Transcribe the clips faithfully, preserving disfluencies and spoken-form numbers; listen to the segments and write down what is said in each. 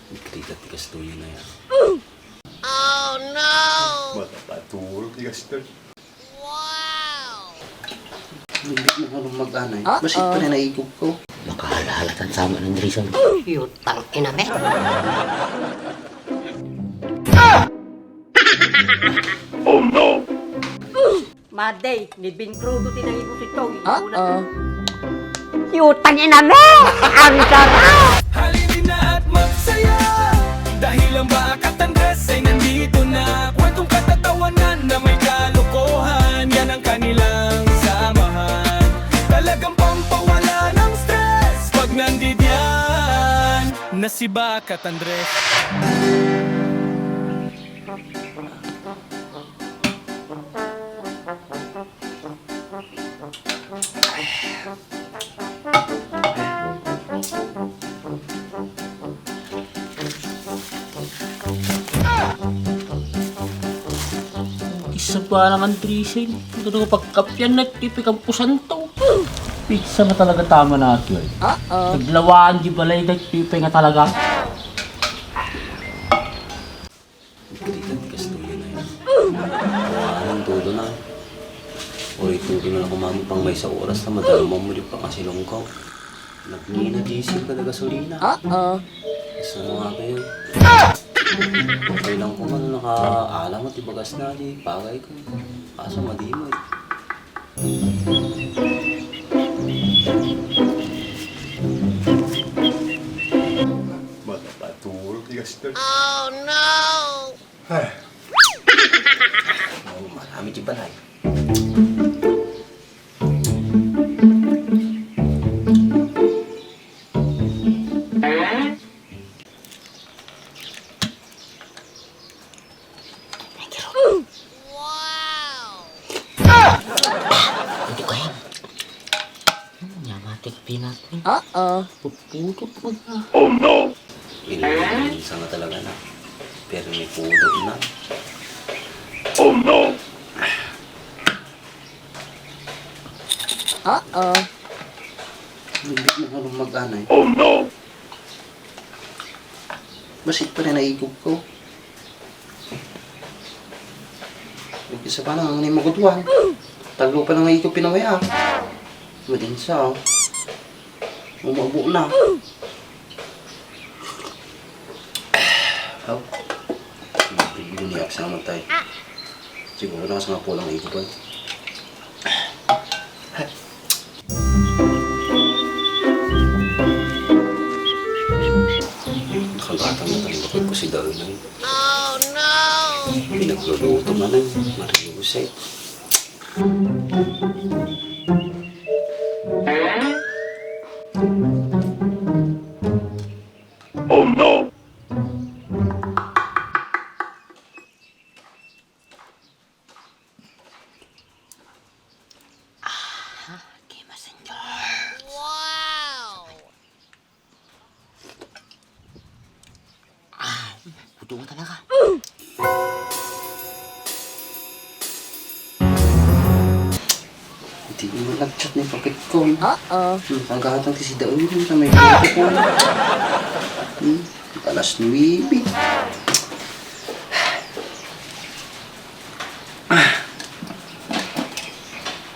Kita ti kastoy na yan. Matapaturog ti kastoy. Hindi mo nga mag-anay. Basta pa rin naigog ko. Makahalhalatan sa amin ng Jason. Yutang ina me. Madi, ni Bing Crudo ti nangibusito. Oo. Yutang ina me! Ang sarap! Halina at magsaya dahil ang Bakat Andres ay nandito na. Kwentong katatawanan na may kalokohan, yan ang kanilang samahan. Talagang pampawala ng stress pag nandidiyan na si Bakat Andres. Isa pa naman, Trisel. Ito na pagkapyan na, tipi kang pusanto. Pizza nga talaga tama na ito, eh. Oo. Naglawaan di balay, tipi nga talaga. Dita ti kastoy na yan. Awan, todo na. Uray, todo na lang kumamit pang maysa oras na madalumam mo di pa kasi lungkaw. Nagngina diesel kada gasolina. Oo. Basta mo nga kayo. Okay lang kung ano, nakaalam mo, tibagas na, di bagay ko. Kaso madi mo eh. Matapaturog ti gasto. Oh, no! Ay. Oh, marami ti balay. Wow! Ito kaya? Hmm, yamatik pinat ni. Oo. Pupudot mo na. Oh no! Inuwi sa nga talaga na. Pero may pudot na. Oh no! Oo. Hindi mo nga mag-anay. Oh no! Basit pa rin naigog ko. Nagkisa pa na, ang nagmaguduan. Talo pa na nga ito pinawaya. Madinsa, oh. Umabo na. Aw. Hindi niya sa matay. Siguro na sa nga pulang ito pa. Nakagatang na tayo ko si Darwin. Oh, no! Pinagluluto man ang Mario Jose. Oh, no! Ah, game messenger. Wow! Ah, puto nga talaga. Hindi mo nag-chat ni Papit ko, no? Oo. Hmm, ang gatang ti si Daon sa may ko. Hmm, alas nuebe.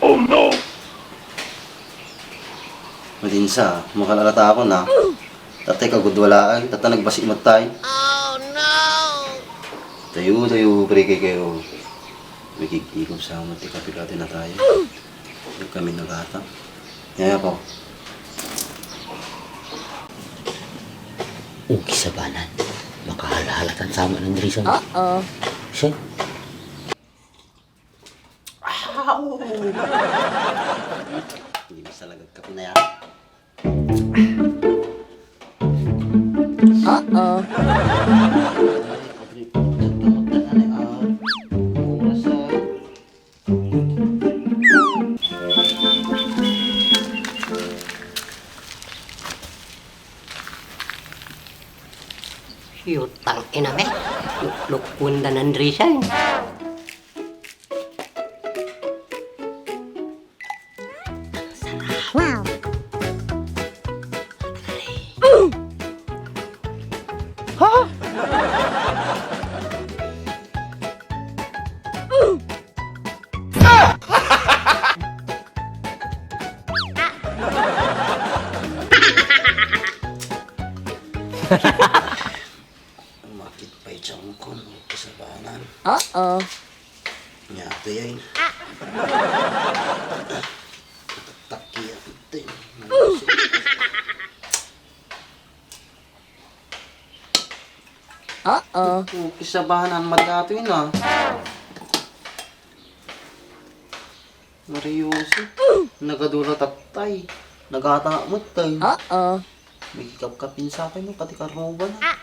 Oh no! Madinsa, makalalata ako na. Tatay kagudwalaay, tata nagbasi matay. Oh no! Tayo, tayo, pre, kay kayo. Magigigom sa amat, ikaw, pigati na tayo. Huwag kami nagata. Yaya po. Ugi sa banan. Makahalhalatan sa amat ng Drizon. Oo. Siya. Aw! Hindi masalagad ka, pinaya. Oo. Oras, ah. Yutang ina me. Luklukon da nan resign. Wow! Ha? Umakit pay dyan ko, no, kasabanan. Oo. Nya, ito yan. Takian ito. Oo. Ito, kasabanan, madatoy na. Mariusip, nagadula tattay. Nagata met tay. Oo. May kikapkapin sa akin, no, pati karuba na.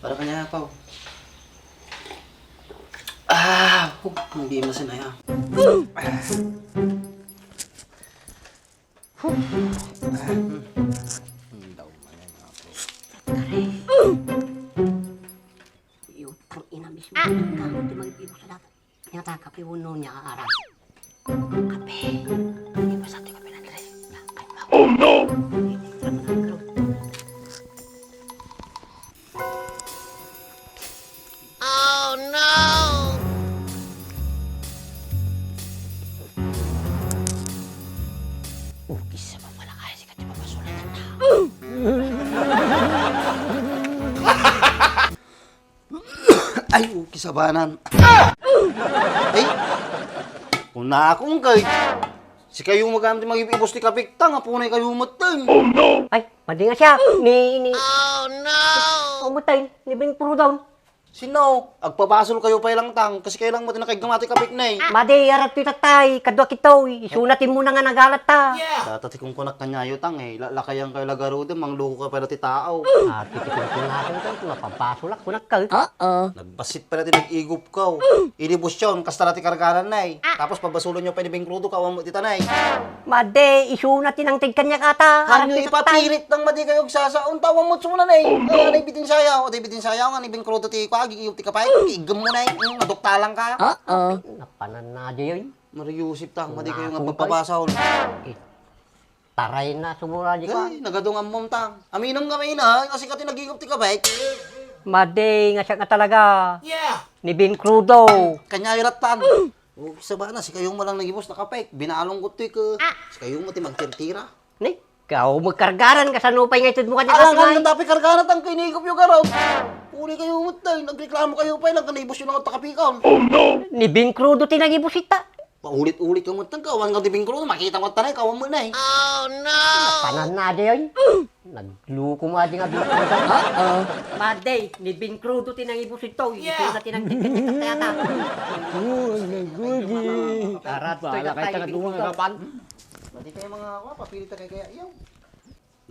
Para kanya pa. Ah, huh, hindi masinaya. Ah. Huh. Ah, hmm. Daw man yan, apo. Aray. Yung putang ina mismo. Kamu ti mag-ibig sa dapat. Nya ta, kape wenno nya, ara. Kape. Ipasa ti kape ni Andres. Nya, kay pa. Oh, no! Ipasa ti kape ni Andres. Oh, no! Ugis sa pamalaay, sikat yung papasulan na. Ay, o, kasabanan. Ay, kunakon kay, sikayo met ti mag-ibus ti kapek ta, nga punay kayo met tay. Oh, no! Ay, madi nga siak. Ni, ni, oh, no! Ni Bing Crudo. Sino? Agpabasol kayo pay lang tang, kasi kayo lang met ti nakaigama ti kapek na eh. Madi, arat ti tattay, kadua kitoy, isuna ti muna nga nagalat ta. Data ti kunkunak kanyayo tang eh, la-, lakayan kayo la garuden, mangluko kayo pay la ti tao. Ah, ti kunkunakon kan, mapabasolak, kunak ka. Oo. Nagbasit pay la ti nag-igupkaw. Inibusyon, kasta la ti karganan, nay. Tapos pabasolon nyo pay ni Bing Crudo, kawan mo ti tanay. Madi, isuna ti nangted kaniak ata. Hanyo ipapilit nang madi kayo agsasaon, tawan mo suna, nay. Oh, no. Ay, anay bitin sayaw, anay bitin sayaw, nga ni Bing Crudo ti kwa, agi-iyog ti kapay, igem mo, nay. Mm, naduktalan ka. Oo. Napanan na, Jay, oy. Mariusip tang, madi kayo nga papabasol. Eh, taray na, sumura di ka. Ay, nagadong ammom tang. Aminom kami na, kasi kati nagigop ti kapek. Madi, nga siya nga talaga. Yeah. Ni Bing Crudo. Kanya irattan. O, sabana, sikayo mo lang nagibus na kapek. Binalong ko to'y ka. Sikayo mo ti magtirtira. Ni, kao magkargaran, kasano pay nga itud mo kanya. Alangan nga dapat kargaran, tang kinigop yung garot. Puli kayo mo tayo, nagreklamo kayo pa, ilang kanibus yung nakapikon. Oh, no! Ni Bing Crudo ti nagibus ita. Paulit-ulit ka mo, tang kawan nga ni Bing Crudo, makita mo tanay, kawan mo na eh. Oh, no! Panan na di yun. Nagluko mo adi nga Bing Crudo. Oo. Madi, ni Bing Crudo ti nangibus ito. Yeah. Ito na ti nangtipid ni Tatay Ata. Oo, nagwagi. Arat, Bala kay taga duwa nga kapan. Madi kayo mga, wa, papilit na kayo kaya, yaw.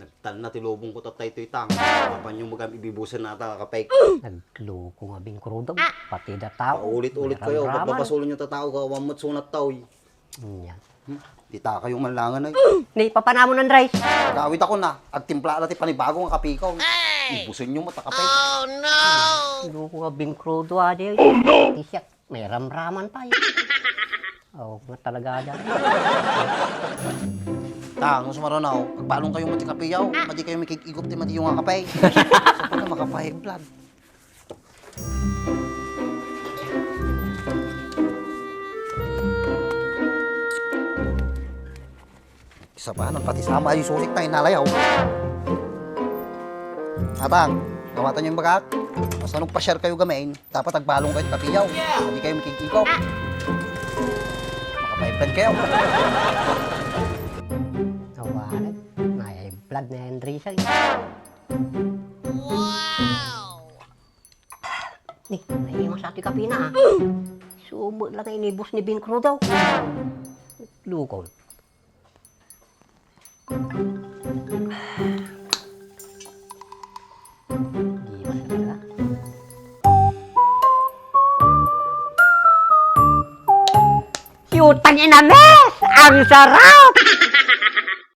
Nagtalna ti lubong ko, tatay, toy tang. Kapan yung magam ibibusan na ata, kapay. Nagluko nga Bing Crudo. Pati da tao. Paulit-ulit kayo, pagpapasulon nyo ta tao, kawan mo't sunat tao, eh. Nya. Hmm? Di ta kayo manlangan, ay. Ni, papanamon, Andres. Agawid ako na. Agtimpla na ti panibago nga kapikaw. Ibusen nyo, matakapay. Oh, no! Luko nga Bing Crudo, adi. Oh, no! Ti siak, may ramraman pa, eh. Oh, nga talaga, ada. Tang, sumarunaw, agbalong kayo mati kapiyaw. Madi kayo mikig-igop ti madi yung nga kapay. Sa pala, makapay blood. Isa pa, nang pati sama ay susik tayo nalayaw. Atang, kawatan yung bagak. Basta nung pa-share kayo gamain, dapat agbalong kayo kapiyaw. Hindi kayo makikikaw. Makapaipan kayo. Awanan, naimplan na Andres ay. Wow! Ni, naimas ati kapina, ah. Subo lang inibus ni Bing Crudo. Lukon. Di ba sila? Putang ina, miss! Ang sarap!